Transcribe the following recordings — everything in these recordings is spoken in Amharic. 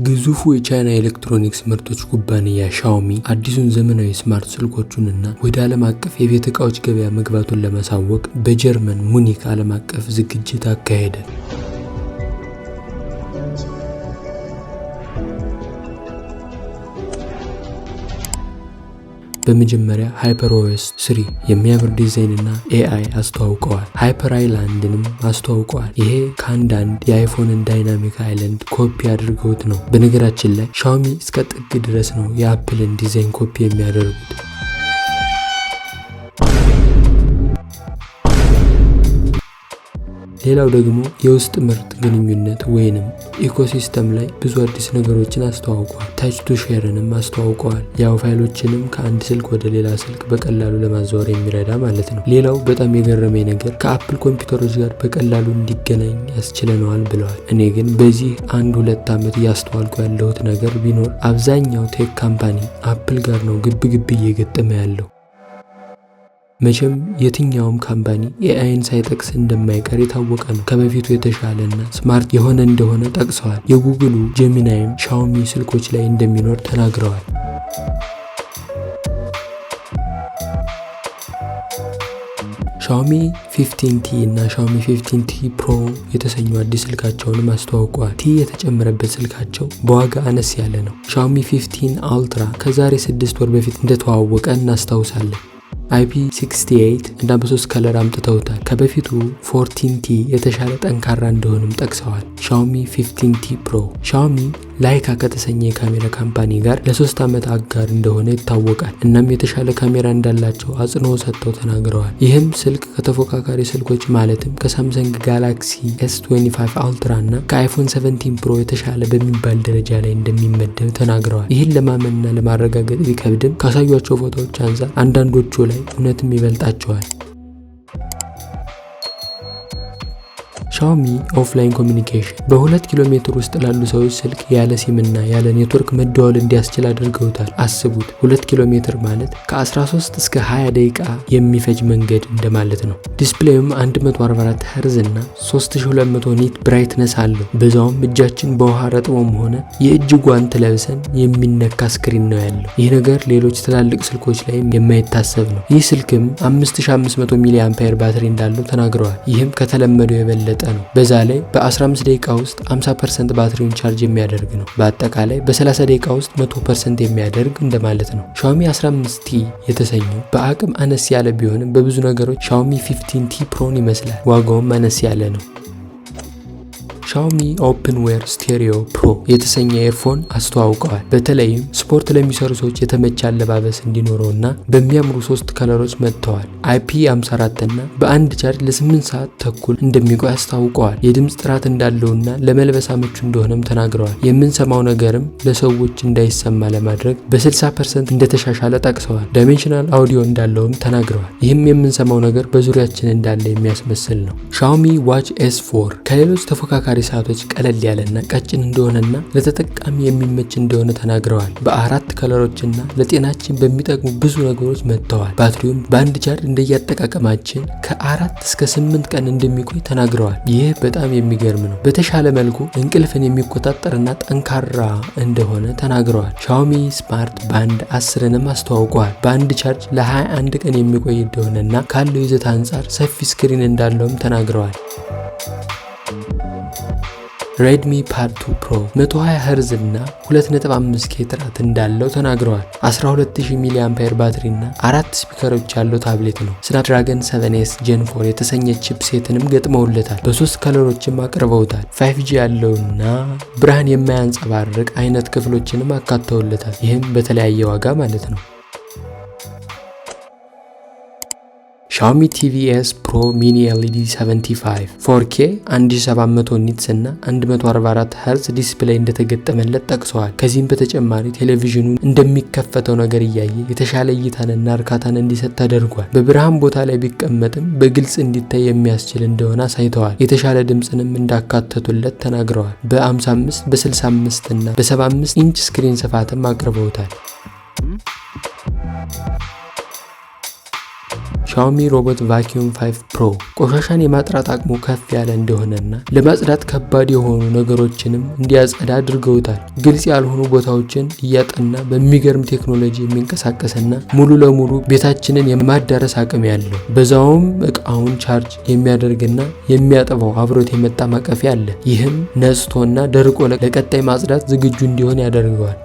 ግዙፉ የቻይና ኤሌክትሮኒክስ ምርቶች ኩባንያ ሻኦሚ አዲሱን ዘመናዊ smart ስልኮቹንና ወደ ዓለም አቀፍ የቤት ዕቃዎች ገበያ መግባቱን ለማሳወቅ በጀርመን ሙኒክ ዓለም አቀፍ ዝግጅት አካሄደ። በመጀመሪያ HyperOS 3 የሚያምር ዲዛይን እና AI አስተዋውቀዋል። Hyper Island ንም አስተዋውቀዋል። ይሄ ከአንዳንድ የ iPhone ን Dynamic Island copy አድርገውት ነው። በነገራችን ላይ ሻኦሚ እስከ ጥግ ድረስ ነው የ Apple ን design copy የሚያደርጉት። ሌላው ደግሞ የውስጥ ምርት ግንኙነት ወይንም ecosystem ላይ ብዙ አዲስ ነገሮችን አስተዋውቀዋል። Touch to Share ንም አስተዋውቀዋል። ያው ፋይሎችንም ከአንድ ስልክ ወደ ሌላ ስልክ በቀላሉ ለማዛወር የሚረዳ ማለት ነው። ሌላው በጣም የገረመኝ ነገር ከ Apple ኮምፒውተሮች ጋር በቀላሉ እንዲገናኝ ያስችለነዋል ብለዋል። እኔ ግን በዚህ 1-2 ዓመት እያስተዋልኩ ያለሁት ነገር ቢኖር አብዛኛው tech company Apple ጋር ነው ግብ ግብ እየገጠመ ያለው። መቼም የትኛውም company AI ን ሳይጠቅስ እንደማይቀር የታወቀ ነው። ከበፊቱ የተሻለና smart የሆነ እንደሆነ ጠቅሰዋል። የ Google ኡ Gemini ም ሻኦሚ ስልኮች ላይ እንደሚኖር ተናግረዋል። ሻኦሚ 15T እና ሻኦሚ 15T Pro የተሰኙ አዲስ ስልካቸውንም አስተዋውቀዋል። T የተጨመረበት ስልካቸው በዋጋ አነስ ያለ ነው። ሻኦሚ 15 Ultra ከዛሬ 6 ወር በፊት እንደተዋወቀ እናስታውሳለን። IP 68 እና በሶስት color አምጥተውታል። ከበፊቱ 14T የተሻለ ጠንካራ እንደሆነም ጠቅሰዋል። ሻኦሚ 15T Pro። ሻኦሚ ላይካ ከተሰኘ የካሜራ company ጋር ለ3 ዓመት አጋር እንደሆነ ይታወቃል። እናም የተሻለ ካሜራ እንዳላቸው አጽንኦ ሰጥተው ተናግረዋል። ይህም ስልክ ከተፎካካሪ ስልኮች ማለትም ከ Samsung Galaxy S25 Ultra እና ከ iPhone 17 Pro የተሻለ በሚባል ደረጃ ላይ እንደሚመደብ ተናግረዋል። ይህን ለማመንና ለማረጋገጥ ቢከብድም ካሳዩቸው ፎቶዎች አንጻር አንዳንዶቹ ላይ እውነትም ይበልጣቸዋል። ሻኦሚ offline communication በ2 ኪሎ ሜትር ውስጥ ላሉ ሰዎች ስልክ ያለ ሲምና ያለ ኔትወርክ መደዋወል እንዲያስችል አድርገውታል። አስቡት፣ 2 ኪሎ ሜትር ማለት ከ13 እስከ 20 ደቂቃ የሚፈጅ መንገድ እንደማለት ነው። Display ዩም 144 ሄርዝ እና 3200 nit brightness አለው። በዛውም እጃችን በውሃ ረጥቦም ሆነ የእጅ ጓንት ለብሰን የሚነካ screen ነው ያለው። ይህ ነገር ሌሎች ትላልቅ ስልኮች ላይም የማይታሰብ ነው። ይህ ስልክም 5500 milliampere ባትሪ እንዳለው ተናግረዋል። ይህም ከተለመደው የበለጠ ነው። በዛ ላይ በ15 ደቂቃ ውስጥ 50% ባትሪውን charge የሚያደርግ ነው። በአጠቃላይ በ30 ደቂቃ ውስጥ 100% የሚያደርግ እንደማለት ነው። ሻኦሚ 15 T የተሰኘው በአቅም አነስ ያለ ቢሆንም በብዙ ነገሮች ሻኦሚ 15 T Pro ን ይመስላል። ዋጋውም አነስ ያለ ነው። ሻኦሚ OpenWear Stereo Pro የተሰኘ earphone አስተዋውቀዋል። በተለይም ስፖርት ለሚሰሩ ሰዎች የተመቸ አለባበስ እንዲኖረውና በሚያምሩ ሶስት color ኦች መጥተዋል። IP 54 እና በአንድ ቻርጅ ለ8 ሰዓት ተኩል እንደሚቆይ አስታውቀዋል። የድምፅ ጥራት እንዳለውና ለመልበስ አመቹ እንደሆነም ተናግረዋል። የምንሰማው ነገርም ለሰዎች እንዳይሰማ ለማድረግ በ60% እንደተሻሻለ ጠቅሰዋል። Dimensional audio እንዳለውም ተናግረዋል። ይህም የምንሰማው ነገር በዙሪያችን እንዳለ የሚያስመስል ነው። ሻኦሚ Watch S4 ከሌሎች ተፎካካሪ ሰዓቶች ቀለል ያለና ቀጭን እንደሆነና ለተጠቃሚ የሚመች እንደሆነ ተናግረዋል። በአራት color ኦችና ለጤናችን በሚጠቅሙ ብዙ ነገሮች መጥተዋል። ባትሪውም በአንድ ቻርጅ እንደያጠቃቀማችን ከ4 እስከ 8 ቀን እንደሚቆይ ተናግረዋል። ይህ በጣም የሚገርም ነው። በተሻለ መልኩ እንቅልፍን የሚቆጣጠርና ጠንካራ እንደሆነ ተናግረዋል። ሻኦሚ Smart Band 10ንም አስተዋውቀዋል። በአንድ ቻርጅ ለ21 ቀን የሚቆይ እንደሆነና ካለው ይዘት አንጻር ሰፊ screen እንዳለውም ተናግረዋል። Redmi Pad 2 Pro 120 ሄርዝ እና 2.5 K ጥራት እንዳለው ተናግረዋል። 12000 milliampere ባትሪ እና አራት speaker ኦች ያለው ታብሌት ነው። Snapdragon 7s Gen 4 የተሰኘ chipset ንም ገጥመውለታል። በሶስት color ኦችም አቅርበውታል። 5G ያለውና ብርሃን የማያንጸባርቅ አይነት ክፍሎችንም አካተውለታል። ይህም በተለያየ ዋጋ ማለት ነው። ሻኦሚ TV S Pro Mini LED 75 4K 1700 nits እና 144 ሄርዝ display እንደተገጠመለት ጠቅሰዋል። ከዚህም በተጨማሪ ቴሌቪዥኑ እንደሚከፈተው ነገር እያየ የተሻለ እይታንና እርካታን እንዲሰጥ ተደርጓል። በብርሃን ቦታ ላይ ቢቀመጥም በግልጽ እንዲታይ የሚያስችል እንደሆነ አሳይተዋል። የተሻለ ድምፅንም እንዳካተቱለት ተናግረዋል። በ55፣ በ65 እና በ75 ኢንች screen ስፋትም አቅርበውታል። Xiaomi Robot Vacuum 5 Pro ቆሻሻን የማጥራት አቅሙ ከፍ ያለ እንደሆነና ለማጽዳት ከባድ የሆኑ ነገሮችንም እንዲያጸዳ አድርገውታል። ግልጽ ያልሆኑ ቦታዎችን እያጠና በሚገርም ቴክኖሎጂ የሚንቀሳቀስና ሙሉ ለሙሉ ቤታችንን የማዳረስ አቅም ያለው፣ በዛውም እቃውን ቻርጅ የሚያደርግና የሚያጥበው አብሮት የመጣ ማቀፊያ አለ። ይህም ነጽቶና ደርቆ ለቀጣይ ማጽዳት ዝግጁ እንዲሆን ያደርገዋል።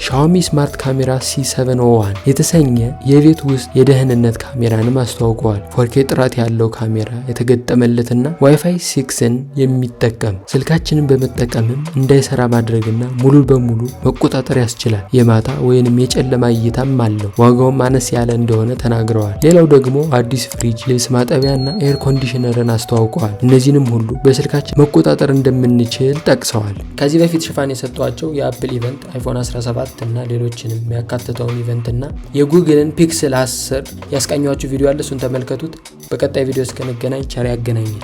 Xiaomi Smart Camera C701 የተሰኘ የቤት ውስጥ የደህንነት ካሜራንም አስተዋውቀዋል። 4K ጥራት ያለው ካሜራ የተገጠመለትና ዋይፋይ 6ን የሚጠቀም፣ ስልካችንን በመጠቀምም እንዳይሰራ ማድረግና ሙሉ በሙሉ መቆጣጠር ያስችላል። የማታ ወይንም የጨለማ እይታም አለው። ዋጋውም አነስ ያለ እንደሆነ ተናግረዋል። ሌላው ደግሞ አዲስ ፍሪጅ፣ ልብስ ማጠቢያና air conditioner ን አስተዋውቀዋል። እነዚህንም ሁሉ በስልካችን መቆጣጠር እንደምንችል ጠቅሰዋል። ከዚህ በፊት ሽፋን የሰጧቸው የ Apple event፣ iPhone 17 እና ሌሎችንም የሚያካትተውን event እና የ Google ን Pixel 10 ያስቃኘኋችሁ ቪዲዮ አለ። እሱን ተመልከቱት። በቀጣይ ቪዲዮ እስከንገናኝ ቸር ያገናኘን።